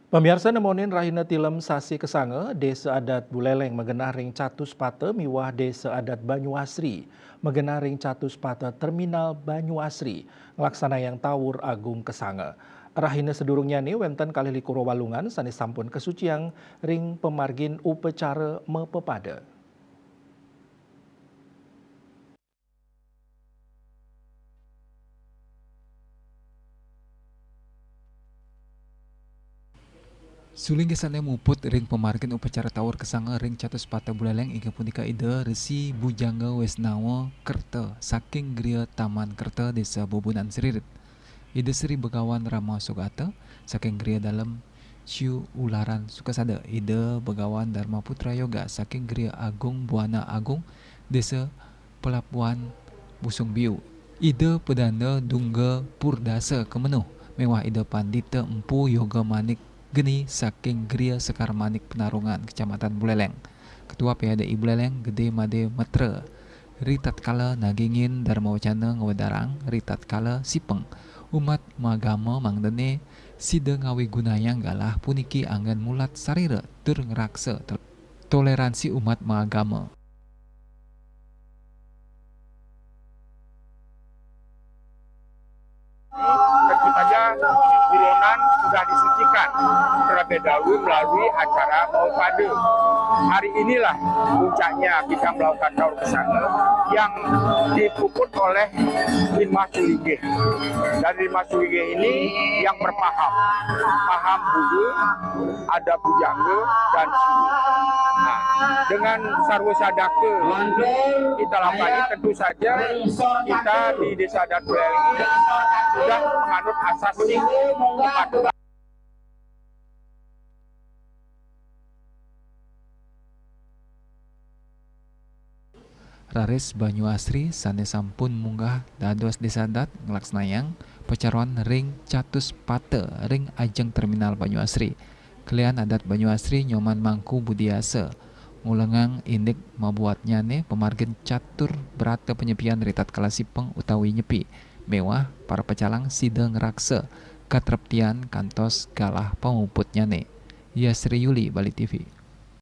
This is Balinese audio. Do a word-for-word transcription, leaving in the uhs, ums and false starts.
Pamiarsa, nemonin rahina tilem sasi kesanga, Desa Adat Buleleng magenah ring Catus Pata miwah Desa Adat Banyu Asri magenah ring Catus Pata Terminal Banyu Asri nglaksanayang Tawur Agung Kesanga. Rahina sadurungnyane wenten kalih likur walungan sane sampun kasuciang ring pamargin upacara mapepada. Suling gesane muput ring pamargin upacara Tawur Kesanga ring Catus Pata Buleleng, inggih punika Ida Resi Bujangga Wesnawa Kerta saking Griya Taman Kerta, Desa Bubunan Sririt. Ida Sri Begawan Rama Sugata saking Griya Dalem Ciu Ularan Sukasada, Ida Begawan Dharma Putra Yoga saking Griya Agung Buana Agung, Desa Pelabuhan Busung Biu, Ida Pedanda Dungga Purdasa Kemenuh, miwah Ida Pandita Empu Yoga Manik Geni saking Griya Sekar Manik Penarungan, Kecamatan Buleleng. Ketua P H D I Buleleng, Gede Made Metra, ritatkala nagingin dharma wacana ngwedarang ritatkala sipeng umat maagama mangdane sida ngawigunayang galah puniki anggen mulat sarira tur ngraksa to-, toleransi umat maagama. Tentu saja buronan sudah disucikan terlebih dahulu melalui acara mapepada. Hari inilah puncaknya kita melakukan Tawur Kesanga yang dipuput oleh Lima Sulinggih. Dan Lima Sulinggih ini yang berpaham, paham Buddha, ada Bujangga dan Siwa. Nah, dengan sarwa sadaka kita lakukan ini, tentu saja kita di Desa Adat Buleleng ini sudah menganut asas kepatuhan. Raris Banyu Asri sane sampun munggah dados Desa Adat nglaksanayang pacaron ring Catus Pata ring ajeng Terminal Banyu Asri. Kelian adat Banyu Asri Nyoman Mangku Budiasa ngulengang indik mabuatnyane pamargin catur brata panyepian ritatkala sipeng utawi nyepi, miwah para pecalang sida ngraksa katreptian kantos galah pamuputnyane. Yasri Yuli, Bali T V.